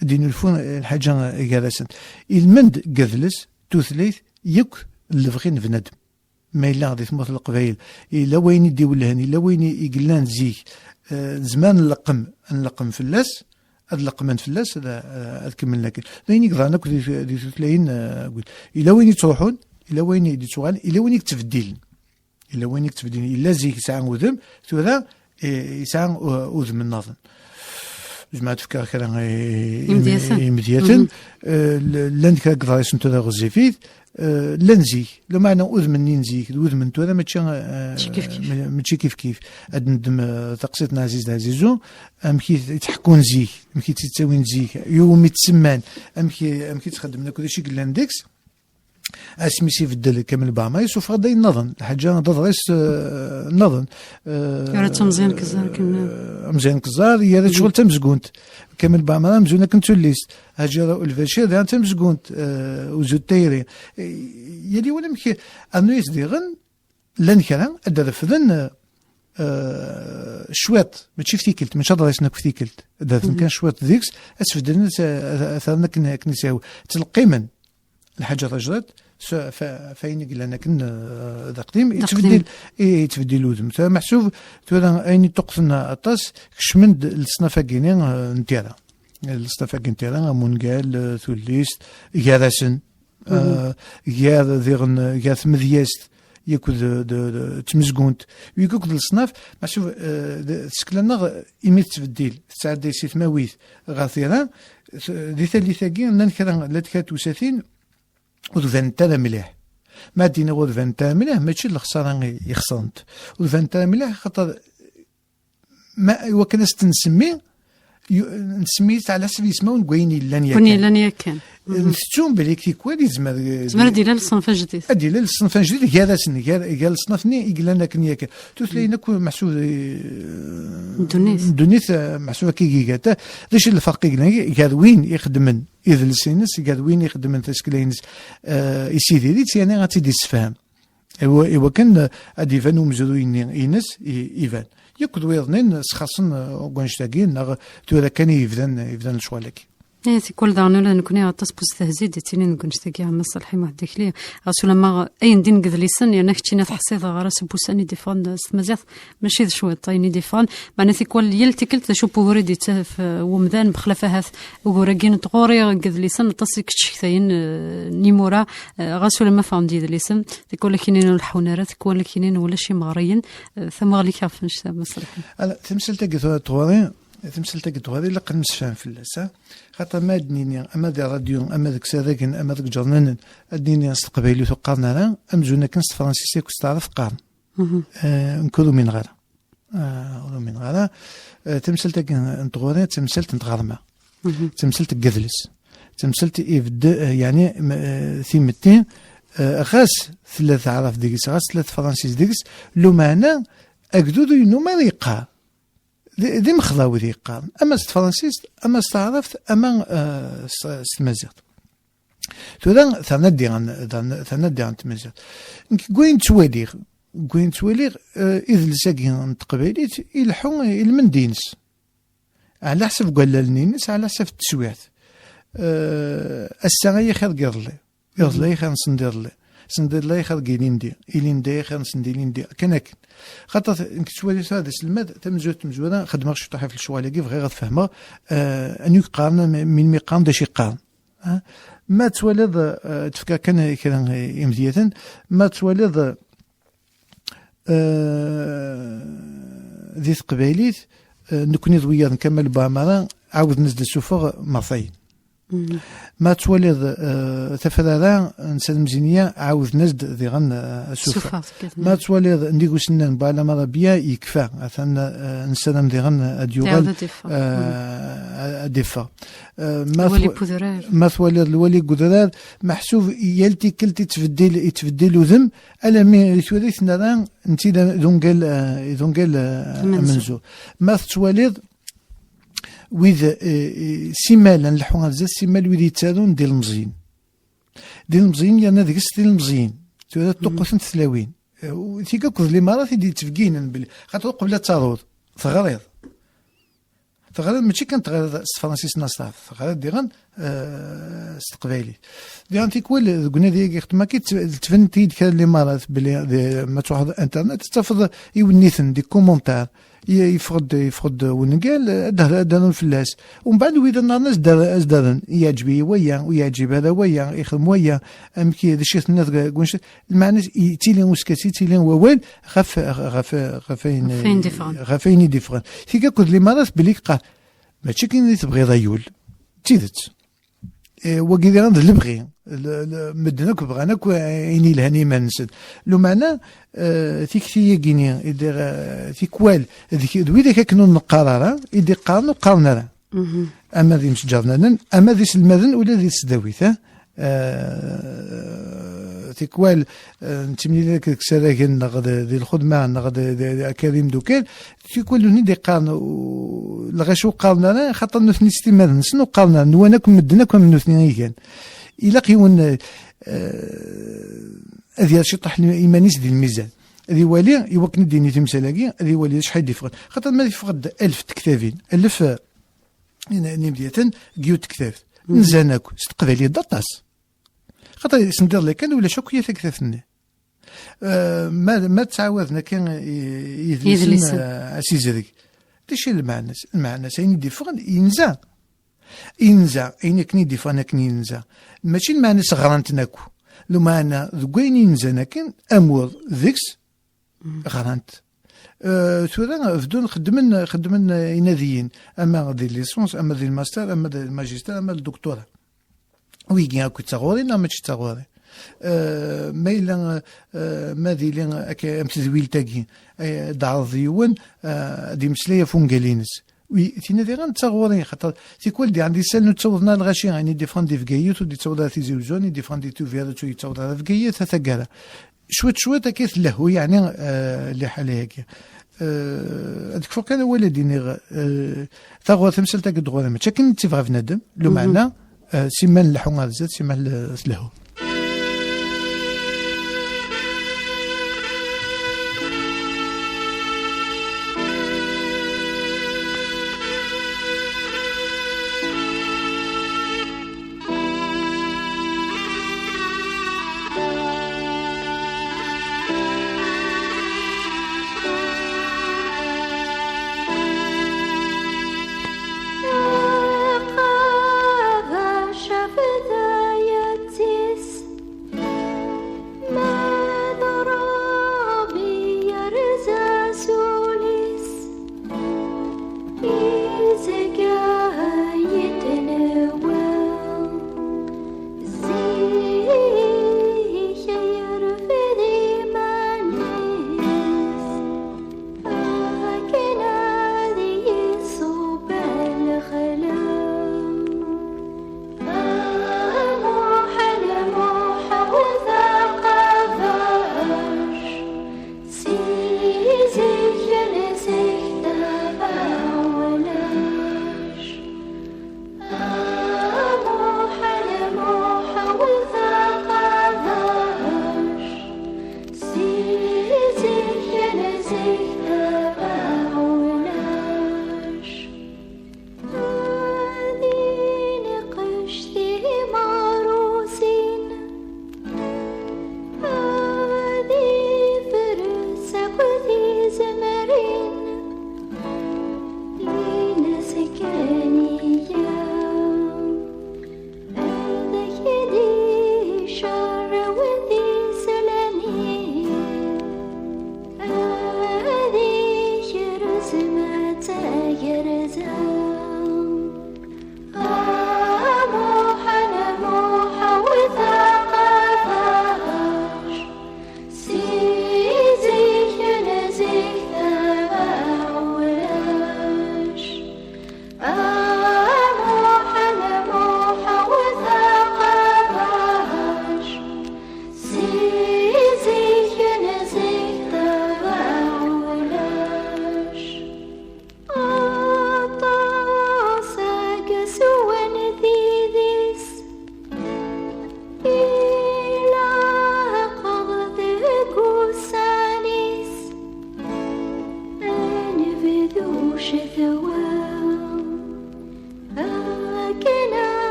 Ad d-innulfu lḥaǧa gar-asent. Ilmend deg adles, tutlayt, yakk lebɣi n bnadem. Ma yella di tmurt n Leqbayel, yella wayen i d-iwellhen, yella wayen i, i yellan zik, eh, nezmer ad nleqqem, ad nleqqem fell-as, ad leqqmen fell-as, ad, ad kemmlen akken. D ayen i yeḍran akk di, di tutlayin, eh, yella wayen yettruḥun, yella wayen i d-yettuɣalen, yella wayen i yettbeddilen. Yella wayen i yettbeddilen. Yella zik yesɛa udem, tura, eh, yesɛa, uh, udem nniḍen. Zemreɣ ad fkeɣ kra i imedyaten. Imedyaten. Eh, l- llan kra n yeḍrisen tura ɣezzifit, eh, llan zik. Lameɛna udem-nni n zik d wudem n tura mačči, eh, mačči kifkif. Ma- mačči kifkif. Ad neddem, eh, taqsiṭ n Ɛziz d Ɛzizu, amek i t- i tt-ḥekkun zik, amek i tt-ttawin zik, iwumi tt-semman, amek i- amek i tt-xeddmen akk d acu i yellan deg-s. Asmi s-ibeddel Kamel Bama, yessufeɣ-d ayen nniḍen. Lḥaǧa d aḍris, eh, nniḍen. Eh, yerra-tt Ameẓyan Keẓẓar, akken. Eh, Ameẓyan Keẓẓar, yerra-tt ccɣel d tamezgunt. Kamel Bama, amzun akken d tullist. Haǧira Ulbacir, daɣen d tamezgunt, eh, uzu d tayri. Eh, yal yiwen amek, rnu-yas diɣen, llan kra, ad refden, eh, cwiṭ, mačči f tikkelt, mačči aḍrisen akk f tikkelt. Ad refden kan cwiṭ deg-s, ad sbedden, ad, ad, ad rren akken, akken i s-yehwa. Ttleqqimen. Lḥaǧa tajdiṭ, s- f- f ayen i yellan akken, eh, d aqdim, d aqdim. Yettbeddil, i- yettbeddil udem. Tura meḥsub, tura ayen i ṭṭuqten aṭas, kecmen-d leṣnaf-agi-nni, eh, n tira. Leṣnaf-agi n tira, am ungal, eh, tullist, gar-asen, eh, gar diɣen, gar tmedyazt, yakk d, d, d tmezgunt, yakk d leṣnaf, meḥsub, eh, d- tsekla-nneɣ imi tettbeddil, tettɛedday si tmawit ɣer tira, t- di tallit-agi, llan kra, llant kra n tewsatin ur d-banent ara mliḥ. Ma ad d-iniɣ ur d-banent ara mliḥ, mačči d lexsara i, i xesrent. Ur d-banent ara mliḥ, xaṭer ma, iwakken ad s-ten-nsemmi, yu- nsemmi-tt ɛla ḥsab yismawen n wayen yellan yakan. Wayen yellan yakan. Mhm. Ntettu belli tikwal yezmer, eh, yezmer ad d-yili leṣnaf ajdid. Ad d-yili leṣnaf ajdid gar-asen, gar, gar leṣnaf-nni i yellan akken yakan. Tutlayin akk meḥsub, eh, ddunit. Ddunit, eh, meḥsub akka i gigat. D acu i lferq i yellan gar win ixeddmen idles-ines, gar win ixeddmen tasekla-ines, eh, isidir-itt, yerna ad tt-id-issefhem. Iwa- iwakken, eh, ad d-iban umezruy-nni ines, i- iban. Yakk d wiyaḍnin sxaṣen, eh, deg wannect-agi, neɣ tura kan i yebdan, i yebdan lecɣal-agi. Eh, tikwal daɣen ula d nekkni aṭas n wustehzi i d-yettilin deg wannect-agi, a Mass Ṣalḥi Muḥ Dikli. Ɣas ulamma ayen din deg yidlisen, yerna keččini teḥṣiḍ ɣer-as n wussan i d-iffɣen s tmaziɣt, mačči d cwiṭ ayen i d-iffɣen. Meɛna tikwal yal tikkelt d acu n wugur i d-yettaf, eh, wemdan, bexlaf ahat ugur-agi n tɣuri deg yidlisen, aṭas i yecetkayen, eh, n yimura, eh, ɣas ulamma ffɣen-d yidlisen, tikwal akinin ur leḥḥun ara, tikwal akinin ulac imeɣriyen, eh, tamuɣli-k ɣef wannect-a, a Mass Ṣalḥi. Ala, tamsalt-agi tura n tɣuri, tamsalt-agi n tɣuri, ilaq ad nemsefham fell-as, ha? Xaṭer ma ad d-nini, ama di ṛṛadyu, ama deg isaragen, ama deg iǧernanen, ad d-nini s teqbaylit ur qqaren ara, amzun akken s tefransist akked s taɛrabt qqaren. Mhm. Eh, nekk ur umineɣ ara. Eh, ur umineɣ ara. Eh, tamsalt-agi n tɣuri, d tamsalt n tɣerma. Mhm. D tamsalt n yidles. D tamsalt ibedd-, eh, yeɛni, m-, eh, timetti, eh, ɣas tella taɛrabt deg-s, ɣas tella tefransist deg-s, lumeɛna agdud ur yennum ara yeqqar. D, d imexḍaw i d-yeqqaren, ama s tefransist, ama s taɛrabt, ama, eh, s, s tmaziɣt. Tura terna diɣen, terna, terna diɣen tmaziɣt. Nekk deg wayen ttwaliɣ, deg wayen ttwaliɣ, eh, idles-agi n teqbaylit ileḥḥu i lmend-ines. Ɛla ḥsab n wallalen-ines, ɛla ḥsab n teswiɛt. Eh, ass-a ay axir deg iḍelli. Iḍelli ay axir n send iḍelli. Send iḍelli ay axir deg ilindi. Ilindi ay axir n send ilindi. Akken akken. Xaṭer nekk ttwaliɣ tura d aselmad, tamenzut n tmezwura, xedmeɣ ciṭuḥ ɣef lecɣal-agi, bɣiɣ ad fehmeɣ, eh, anwa i yeqqaren, melmi qqaren, d acu i qqaren. Ah, ma twaliḍ, eh, tefka kan kra n imedyaten, ma twaliḍ, eh, di teqbaylit, eh, nekni d wiyaḍ n Kamal Buɛmara, ɛawden-as-d asuffeɣ mertayen. Mhm. Ma twaliḍ, eh, tafrara n Salim Zinia, ɛawden-as-d diɣen, eh, asuffeɣ. Asuffeɣ, tefkiḍ. Ma twaliḍ nnig usennan n Buɛlam Arabia, yekfa. Atan, eh, nessaram diɣen ad yuɣal, iɛawed ad d-iffeɣ. Eh, mhm, ad d-iffeɣ. Eh, ma lwali twa-, n udrar. Ma twaliḍ lwali n udrar, meḥsub yal tikkelt yettbeddil, yettbeddil udem, alammi di tura i t-nerra netta d, d ungal, eh, d ungal, eh, amenzu. Amenzu. Ma tettwaliḍ wid, eh, eh, simmal, ad nleḥḥu ar zdat, simmal wid yettarun d ilmeẓyen. D ilmeẓyen yerna deg-s d ilmeẓyen. Tura ṭṭuqqutent tlawin. Eh, u-, tigak d limarat i d-yettbegginen belli, xaṭer uqbel ad taruḍ, teɣriḍ. Teɣriḍ, mačči kan teɣriḍ s tefransist neɣ s taɛrabt, teɣriḍ diɣen, eh, s teqbaylit. Diɣen tikwal, deg unadi-agi xedmeɣ-k-id, tbent-iyi-d kra n limarat belli di, ma truḥeḍ internet, tettafeḍ iwenniten di commentaire, i-, yeffeɣ-d, yeffeɣ-d wungal, ad d-, ad d-rrun fell-as. Umbeɛd wid nniḍen ad s-d-, ad s-d-rren, yeɛǧeb-iyi waya, ur yeɛǧib ara waya, ixdem waya, amek i, d acu i tenniḍ deg, deg wanect-, lmeɛna yettili uskasi, yettili wawal ɣef, ɣef, ɣef ayen, ɣef ayen d-iffɣen. Ɣef ayen i d-iffɣen. Tigak d limarat belli yeqqar, Mačči akken i tebɣiḍ a yul, d tidet. Eh, wagi diɣen d lebɣi. Le- le- medden akk bɣan akk ayen yelhan i iman-nsen. Lumeɛna, eh, tikti-yagi-ni i d-, eh, tikwal d k- d widak akken ur neqqar ara i d-iqqaren ur qqaren ara. Ama d imsǧarnanen, ama d iselmaden, ula d tesdawit, eh? Eh, tikwal, eh, nettimlil akk deg isaragen neɣ d- di lxedma neɣ d- d- d- akka d imdukal, tikwal ur d-iqqaren u- lɣaci ur qqaren ara, xaṭer nutni s timmad-nsen ur qqaren ara, nwan akk medden akk am nutni i gan. Ilaq yiwen, eh, ad yerr ciṭṭaḥ iman-is di lmizan, ad iwali i wakken i d-yini timsal-agi, ad iwali acḥal i d-iffɣen. Xaṭer ma yeffeɣ-d alef n tektabin, alef, eh, n imedyaten deg yiwet tektabt, nzan akk s teqbaylit d aṭas. Xaṭer sendiḍ lakan ulac akk yat aktabt-nni. Eh, ma, ma ttɛawaden akka i- yidlisen, yidlisen, eh, asizreg. D acu i lmeɛna-s? Lmeɛna-s ayen i d-iffɣen yenza. Yenza, ayen akken i d-iffɣen akken yenza. Mačči lmeɛna-s ɣran-ten akk. Lumeɛna deg wayen yenzan akken, amur deg-s ɣran-t. Eh, tura beddun xeddmen, xeddmen, eh, inadiyen, ama di licence, ama di master, ama di magister, ama di doctorat. Wigi akk d taɣuri neɣ mačči d taɣuri? Eh, ma yella, eh, ma d-ili akka am tedwilt-agi, eh, d-ɛreḍ yiwen, eh, ad d-imeslay ɣef wungal-ines. Wi, tina diɣen d taɣuri, xaṭer tikwal diɣen d isallen ur ttawḍen ara lɣaci, ayen i d-iffɣen di Bgayet ur d-ittaweḍ ara Tizi Uzzu, ayen i d-iffɣen di Tubiret ur yettaweḍ ara Bgayet, a taggara. Cwiṭ cwiṭ akka i tleḥḥu, yeɛni, eh, liḥala-agi. Eh, ad kfuɣ kan awal ad iniɣ, eh, taɣuri, tamsalt-agi d ɣur-i, mačči akken i tt-ibɣa bnadem, lumeɛna, eh, simmal nleḥḥu ɣer zdat, simmal, eh, tleḥḥu.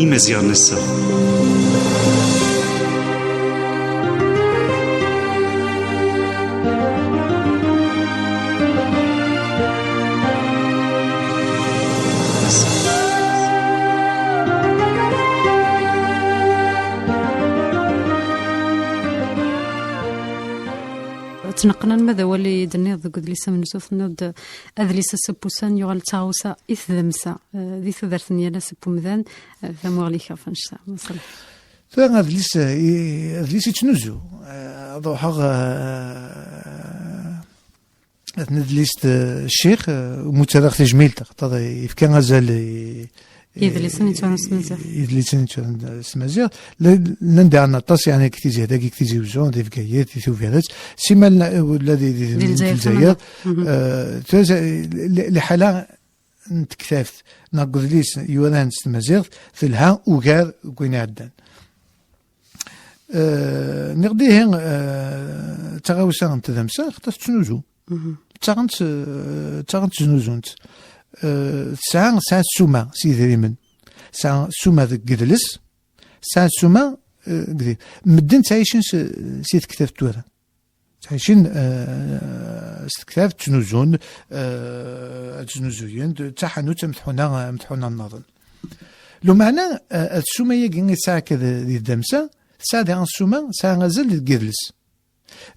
Imaziɣen ass-a. Ttneqlan ma d awal i d-tenniḍ deg udlis amenzu, tenniḍ-d adlis asappusan yuɣal d taɣawsa i tdamsa, eh, di tudert n yal ass n umdan, eh, tamuɣli-k ɣef annect-a. Ma ṣṣaleḥ. Tura adlis, eh, i- adlis yettnuzu. Eh, ad ruḥeɣ, eh, ad nedlis ccix, eh, mu ttarraɣ tajmilt, axaṭer yefka azal i- Yidlisen yetturan s tmaziɣt. Yidlisen yetturan s tmaziɣt. Llan llan diɣen aṭas, yeɛni, deg Tizi, dagi deg Tizi Uzzu, di Bgayet, di Tubiret, simmal ula di di- Di Lezzayer di Lezzayer. Eh, tura, li- li- liḥala n tektabt neɣ n udlis yuran s tmaziɣt telha ugar deg wayen iɛeddan. Eh, nniɣ-d ihi, eh, d taɣawsa n tdamsa, xaṭer tettnuzu. Ttaɣent, eh, ttaɣent, znuzunt. Eh, tesɛa, tesɛa ssuma s yidrimen. Tesɛa ssuma deg yidles. Tesɛa ssuma, eh, deg yidrimen. Medden ttɛicen s, si tektabt tura. Ttɛicen, eh, s tektabt, ttnuzun, eh, ad znuzuyen, d taḥanut am tḥuna, am tḥuna nniḍen. Lumeɛna, eh, ssuma-agi i tesɛa akka d, di tdamsa, tesɛa diɣen ssuma, tesɛa azal deg yidles.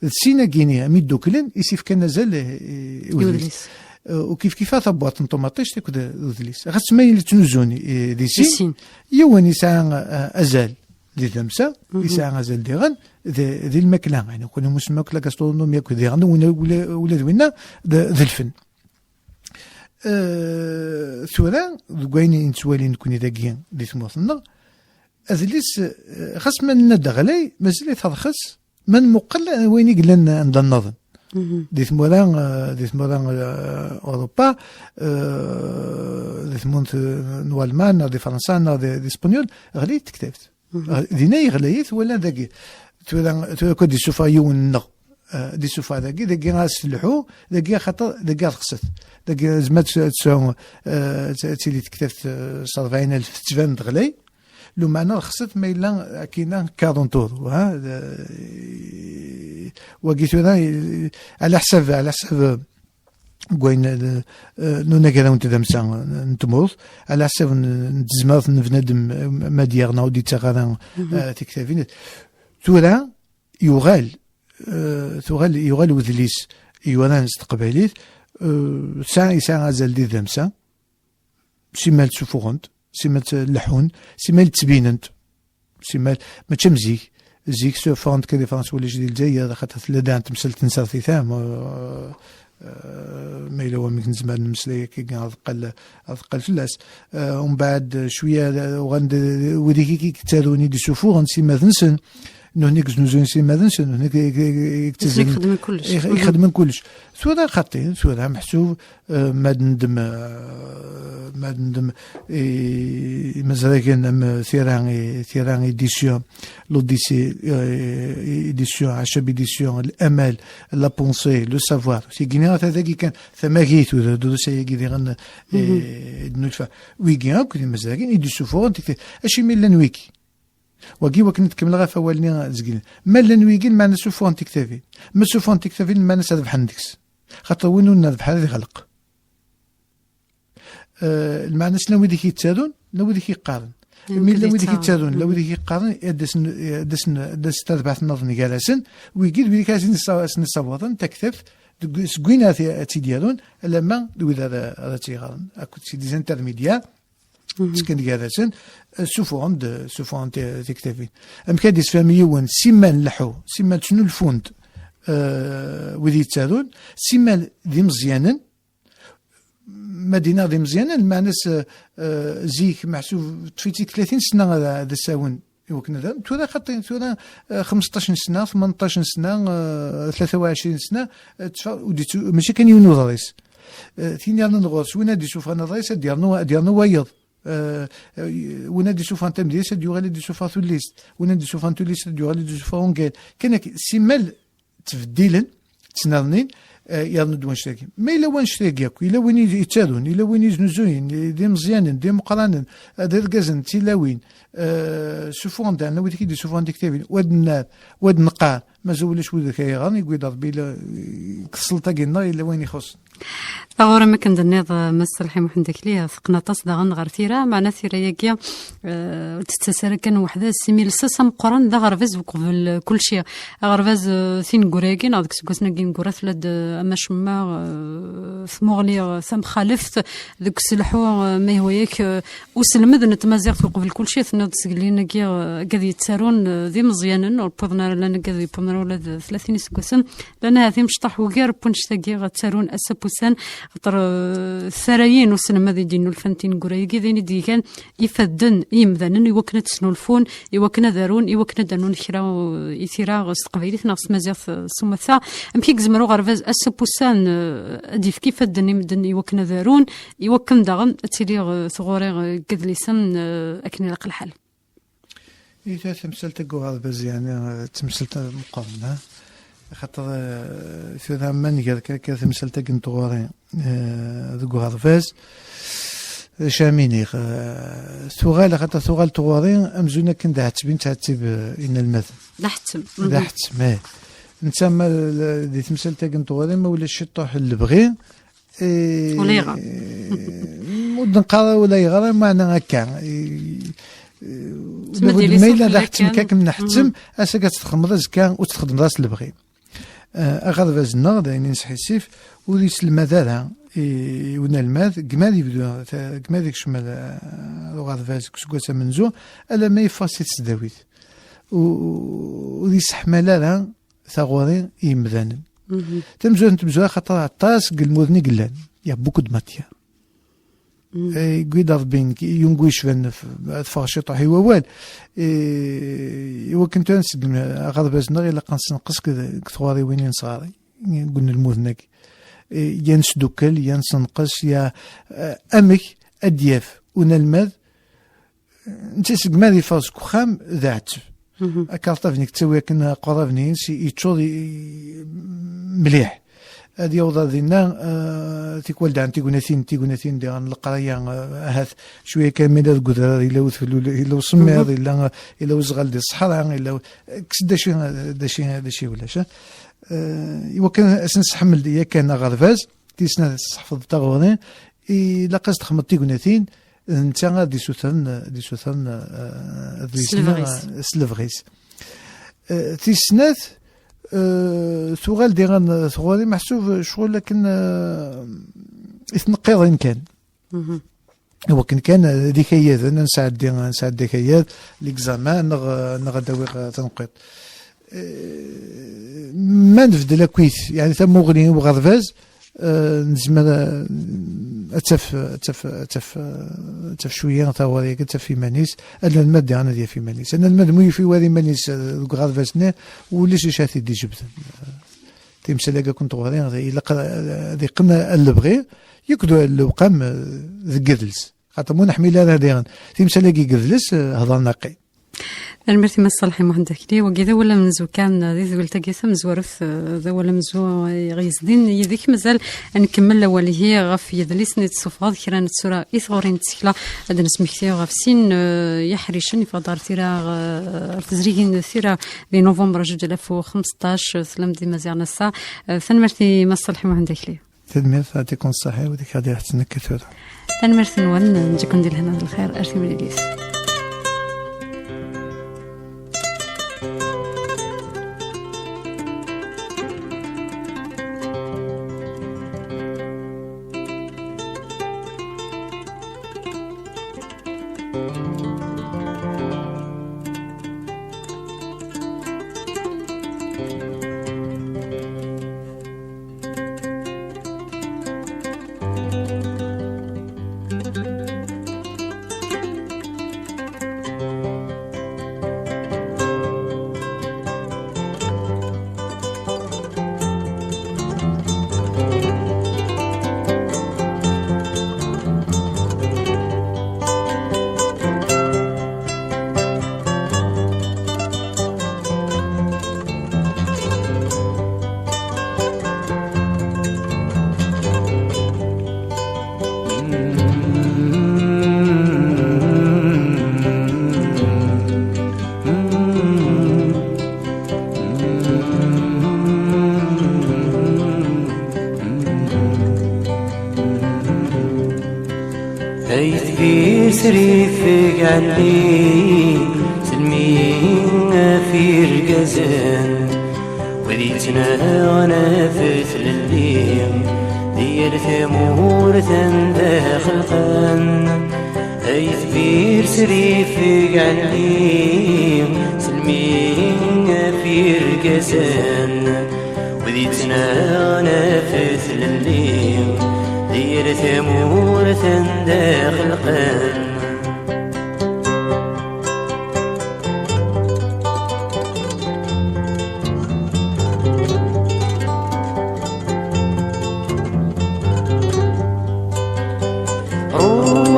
D sin-agi-ni mi dduklen i s-ifkan azal i, i udlis. Udlis. Eh, u kif kif tabwaṭ n ṭumaṭict akked udlis. Ɣas ma yella ttnuzun i, di sin, Sin. Yiwen yesɛa, eh, azal di tdamsa, yesɛa azal diɣen di, di lmakla. Yeɛni, kuni musemma akk la gastronomie akked diɣen, ula, ula, ula d winna d, d lfen. Eh, tura, deg wayen i nettwali nekni dagi di tmurt-nneɣ, adlis, eh, ɣas ma nenna-d ɣlay, mazal-it rxes, ma nmuqel wayen i yellan anda nniḍen. Di tmura, eh, di tmura, eh, Europa, eh, di tmurt, eh, n Walman, neɣ di Fransa, neɣ di, di Spenyul, ɣlayet tektabt. Dinna yeɣlayet, wala dagi. Tura, tura kan d-isuffeɣ yiwen nneɣ, eh, d-isuffeɣ dagi, dagi ad s-telḥu, dagi axaṭer, dagi rxset. Dagi zma ad tesɛu, eh, ad tili tektabt, eh, s rebɛin alef, tettban-d ɣlay, lumeɛna rxset ma yella akkin-a quarante euros, ha? D-, wagi tura, eh, ɛla ḥsab, ɛla ḥsab, eh, deg wayen, eh, n unagraw n tdamsa n tmurt, ɛla ḥsab n, n tezmert n bnadem, eh, ma d-yaɣ neɣ ur d-yettaɣ ara, eh, tiktabin. Tura, yuɣal, eh, tuɣal, yuɣal wedlis yuran s teqbaylit, eh, tesɛa, yesɛa azal di tdamsa, simmal ttsufuɣent, simmal leḥḥun, simmal ttbinent, simmal, mačči am zik. Zik ssufɣent kan di Fransa, ulac di Lezzayer, axaṭer tella daɣen temsalt n tsertit-a, ma, eh, ma yella wamek nezmer ad nemmeslay akka, ad qqel, ad qqel fell-as. Eh, umbeɛd, cwiya, eh, uɣalen d, d, wid i, i, i yettarun i d-isufuɣen s imaden-nsen, nutni i yeznuzuyen s imaden-nsen, nutni i, i, i, i Nutni i ixeddmen kullec. i, i ixeddmen kullec. Tura xaṭi, tura meḥsub, eh, ma d-neddem, eh, ma d-neddem i, imazragen am, eh, tira, i, tira édition, l'Odyssée, eh, édition, Acab édition, L'amal, La pensée, Le savoir. Tigini ata dagi kan, tamagit, ur d, drus ayagi diɣen, eh, d-nulfa. Wigi akk d imazragen i d-isufuɣen tikti. Acimi llan wigi? Wagi wakken ad kemmleɣ ɣef wawal-nni zgin. Ma llan wigi, lmeɛna sufuɣen tiktabin. Ma sufuɣen tiktabin, lmeɛna ad rebḥen deg-s. Xaṭer win ur nerbeḥ ara ad iɣleq. Eh, lmeɛna-s llan wid i k-yettarun, llan wid i k-yeqqaren. Mi llan wid i k-yettarun, llan wid i k-yeqqaren, ad d-asen, ad d-asen, ad d-asen tarbaɛt nniḍen gar-asen, wigi d wid i k-asen-, asen-issawaḍen taktabt, deg, seg win ara t-, ad tt-id-yarun, alamma d wid ara, ara tt-yeɣren. Akked si des intermédiaires, ttekken gar-asen, eh, sufuɣen-d, sufuɣen ti-, tiktabin. Amek ad d-isfhem yiwen, simmal leḥḥu, simmal ttnulfun-d, eh, wid yettarun, simmal d imeẓyanen, ma d-iniɣ d imeẓyanen, lmeɛna-s, eh, eh, zik, meḥsub, ṭṭef-itt-id tlatin sna ad, ad asawen i wakken ad, tura xaṭi, tura, eh, xmesṭac n sna, tmenṭac n sna, eh, tlata u ɛecrin sna, eh, ttfa-, ur d-ittu-, mačči kan yiwen uḍris. Eh, tin yernan ɣur-s, win ad d-isuffɣen aḍris, ad d-yernu, ad d-yernu wayeḍ. Eh, eh, win ad d-isuffɣen tamedyazt, ad d-yuɣal ad d-isuffeɣ tullist. Win ad d-isuffɣen tullist, ad d-yuɣal ad d-isuffeɣ ungal. Kan akka, simmal ttbeddilen, ttnernin, Eh, yernu-d wannect-agi. Ma yella wannect-agi akk, yella win i yettarun, yella win i yeznuzuyen, d imeẓyanen, d imeqqranen, eh, d irgazen, d tilawin, eh, sufuɣen-d, ɛni wid i d-isufuɣen tiktabin, wa d-nennar, wa d-neqqar, mazal ulac wid akka yeɣran, yewwi-d Rebbi, yella, eh, deg tesleḍt-agi-nneɣ, yella wayen ixuṣṣen. Taɣuri, akken d-tenniḍ, eh, Mass Salḥi Muḥend Akli, teqqen aṭas daɣen ɣer tira, meɛna tira-agi, eh, ur d-tettas ara kan weḥd-s, imi lsas ameqqran d aɣerbaz uqbel kulci. Aɣerbaz, eh, tineggura-agi, neɣ deg iseggasen-agi ineggura, tella-d, eh, amacemma, eh, tmuɣli, eh, tamxaleft deg uselḥu, eh, ma yehwa-yak, eh, uselmed n tmaziɣt uqbel kulci, tenniḍ-d seg llin-agi, eh, agad yettarun, eh, d imeẓyanen, ur wwiḍen ara, llan agad ur yewwiḍen ara ula d tlatin iseggasen, llan ahat imecṭaḥ ugar n wannect-agi ttarun ass-a n wussan, xaṭer, eh, tarayin uselmed i d-yennulfan tineggura-agi, d ayen i d-igan ifadden i yimdanen i wakken ad snulfun, i wakken ad arun, i wakken ad d-rnun kra, uh, i tira s teqbaylit neɣ s tmaziɣt, uh, s umata. Amek i yezmer uɣerbaz ass n wussan, uh, ad d-yefk ifadden i medden i wakken ad arun, i wakken daɣen ad tili, uh, tɣuri, uh, deg yidlisen, uh, akken ilaq lḥal? I ta temsalt deg uɣerbaz, yeɛni, uh, d temsalt meqqren, ha? Axaṭer, uh, tura ma nger kan akka temsalt-agi n tɣuri, eh, deg uɣerbaz. D acu am iniɣ, eh, tuɣal, axaṭer tuɣal tɣuri amzun akken d aḥettem i nettɛettib, eh, inelmaden. D aḥettem. D aḥettem, eh. Netta ma l-, di temsalt-agi n tɣuri, ma ulac ciṭuḥ n lebɣi, eh, ula yeɣra. Ur d-neqqar ula yeɣra, meɛna akka. Eh, eh, ma yella d aḥettem, akken neḥettem, ass-agi ad tt-txedmeḍ, azekka ur tt-txeddmeḍ ara s lebɣi. Eh, aɣerbaz-nneɣ, d ayen i nesḥissif, ur yesselmad ara i, i unelmad, gma ad yebdu, ta-, gma ad yekcem ar, ar uɣerbaz deg useggas amenzu, alamma yeffeɣ si tesdawit. U-, ur yesseḥmal ara taɣuri i yimdanen. Tamezwarut n tmezwura, axaṭer aṭas deg lmuden i yellan. Il y a beaucoup de matière. Eh, yewwi-d Rebbi nekk, yungu yecban f-, ad ffɣeɣ ciṭuḥ i wawal. Eh, i wakken tura nsegm aɣerbaz-nneɣ, ilaq ad nessenqes deg, deg tɣuriwin i nesɣaray, deg unelmuden-agi. Eh, ya nesdukkel, ya nessenqes, ya, eh, amek ad d-yaf unelmad, netta segmi ad yeffeɣ seg uxxam, d aɛetteb. Akerṭab-nni yettawi akken aqerrab-nni-ines yeččur i, i, mliḥ. Ad yaweḍ ar dinna, eh, tikwal dɛan tignatin, tignatin diɣen leqraya, eh, ahat cwiya kan mi yella deg udrar, yella udfel, yella usemmiḍ, yella, yella uzɣal di ṣṣeḥra, yella, kkes d acu, d acu, d acu ulac, eh? Eh, iwakken ad s-nesseḥmel yakan aɣerbaz, tis snat ad tesseḥfeḍ taɣuri, ilaq ad s-txedmeḍ tignatin, d netta ad d-isutren, ad d-isutren, eh, adlis-nni, s lebɣi-s. Eh, s lebɣi-s. Eh, tis snat, eh, tuɣal diɣen tɣuri meḥsub ccɣel akken, eh, i tneqqiḍin kan. Iwakken kan, eh, d ikayaden, ad nesɛeddi, ad nesɛeddi akayad, l'examen, neɣ, eh, neɣ ad d-awiɣ, eh, taneqqiḍt. Eh, ma nbeddel akkit, yeɛni tamuɣli n uɣerbaz, eh, nezmer, eh, ad taf, ad taf, ad taf, eh, ad taf cwiya taɣuri-agi, ad taf iman-is, anelmad diɣen ad yaf iman-is. Anelmad mu yufi war iman-is, eh, deg uɣerbaz-nni, ulac acu ara t-id-ijebden. Eh, timsal-agi akk n tɣuri, ilaq ad, ad iqqen ar lebɣi, akked lewqam, eh, deg yidles. Xaṭer mu neḥmil ara diɣen timsal-agi deg yidles, eh, hedren aqi. Tanemmirt i Mass Ṣalḥi Muḥend Akli, wagi d awal amenzu kan di tedwilt-agi tamezwarut, eh, d awal amenzu i ɣ-yezdin yid-k. Mazal ad nkemmel awal ihi ɣef yedlisen i d-tessufɣeḍ, kra n tsura i tɣuri n tsekla, ad d-nesmekti ɣef sin, eh, yiḥricen, yeffeɣ-d ɣer tira, eh, ɣer tezrigin n tira di novembre zuǧ alaf u xemseṭṭac, eh, tellam d Imaziɣen ass-a. Eh, tanemmirt i Mass Ṣalḥi Muḥend Akli. Tanemmirt, yɛṭikum ṣṣeḥḥa, u dik ad iḥetten akka tura. Tanemmirt-nwen, nǧikum di lehna d lxir, ar timlilit. Ay tbir srifeg ɛelli, selmi ɣef irgazen, wid yettnaɣen ɣef tlelli, di yal tamurt anda xelqen. Ay tbir srifeg ɛelli, selmi ɣef irgazen, wid yettnaɣen ɣef tlelli, di yal tamurt anda xelqen.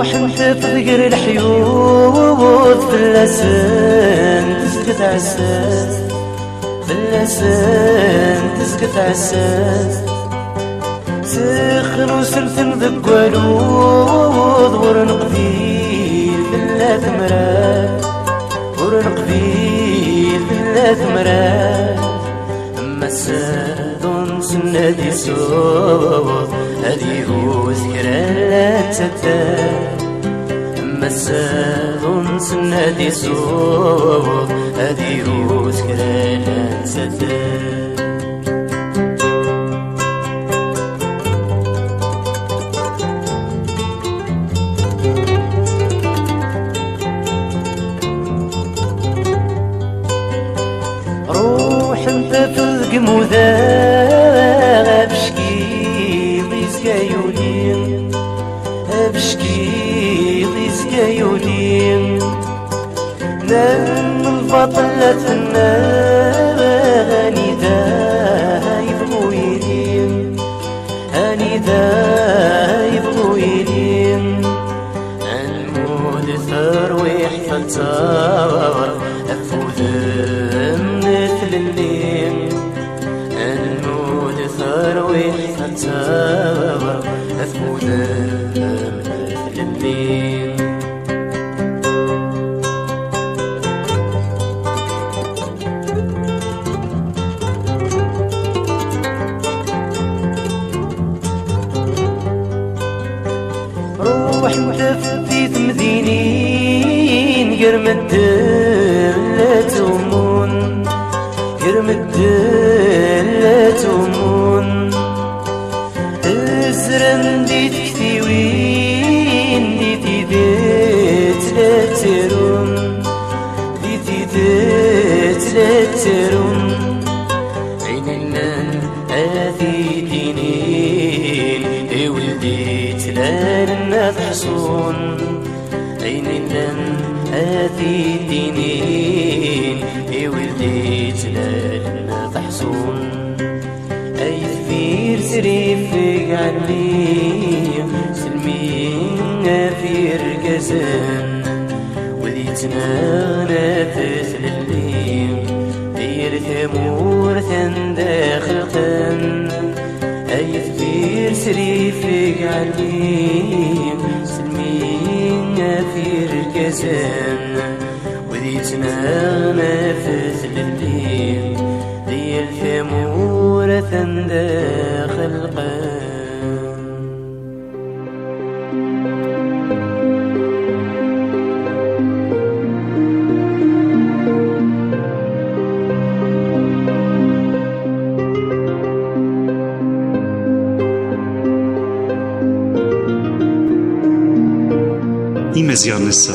Ruḥent ɣer leḥyuḍ, fell-asent tezga tɛessast, fell-asent tezga tɛessast. Sexnusen-ten deg waluḍ, ur neqbil tella temrart, ur neqbil tella temrart. Am ass-a ad isuḍ, ad ihuz kra n taddart. Am ass-a ad isuḍ, ad ihuz kra n taddart. Ruḥent ɣef deg imudaɣ, abeckiḍ izga yuli, abeckiḍ izga yuli. Nnan lbaṭel la tenna, anida yebɣu yili, anida yebɣu yili. Anmud tarwiḥt ad taɣer ɣef udem n tlelli. Anmud tarwiḥt ad taɣer ɣef udem n tlelli. Ruḥent ɣef di temdinin, gar medden la ttɛumun, gar medden la ttɛumun. Zzren di tektiwin, di tidet la ttarun, di tidet la ttarun. Ayen llan ad t-id-inin i wid d-yettlalen ad ḥṣun. Ayen llan ad t-id-inin i wid d-yettlalen ad ḥṣun. Ay tbir srifeg ɛelli, selmi ɣef irgazen, wid yettnaɣen ɣef tlelli, di yal tamurt anda xelqen. Ay tbir srifeg ɛelli, selmi ɣef irgazen, wid yettnaɣen ɣef tlelli, di yal tamurt anda xelqen. Imaziɣen ass-a.